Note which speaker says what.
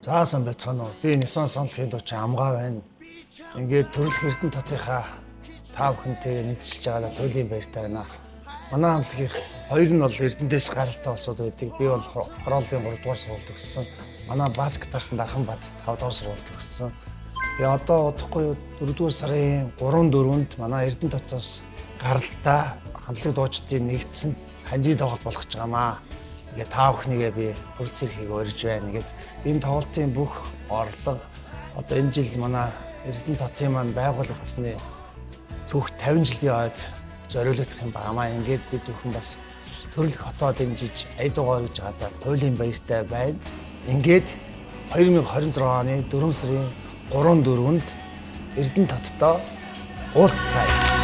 Speaker 1: За, сайн байцгаана уу. Би Нисан саналхийн дуучин Амгаа байна. Ингээд төрөлх Эрдэнэ хотынхаа та бүхэнтэй мэдчилж байгаадаа туйлын баяртай байна. Манай хамтлагийн хоёр нь бол Эрдэнэдээс гаралтай улсууд байдаг. Би бол Хорооллын 3 дугаар сургуульд төгссөн. Манай бас гитарсан Дарханбат 5 дугаар сургуульд төгссөн. Тэгээ одоо удахгүй 4 дугаар сарын 3 4-нд манай Эрдэнэ хотоос гаралтай хамтлаг дуучдын нэгдсэн ханжийн тоглолт болох гэж байгаамаа. Ингээд та бүхнийгээ би хүрэлцэн ирэхийг урьж байна. Ингээд энэ тоглолтын бүх орлого одоо энэ жил манай Эрдэнэ хотын маань байгуулагдсаны түүх 50 жилийн ойд зориулагдах юм байгаамаа. Ингээд бид бүхэн бас төрөлх хотоо дэмжиж ая дугаар гэж байгаадаа туйлын баяртай байна. Ингээд 2026 оны 4 сарын 3 4-нд Эрдэнэ хоттой уулзцаая.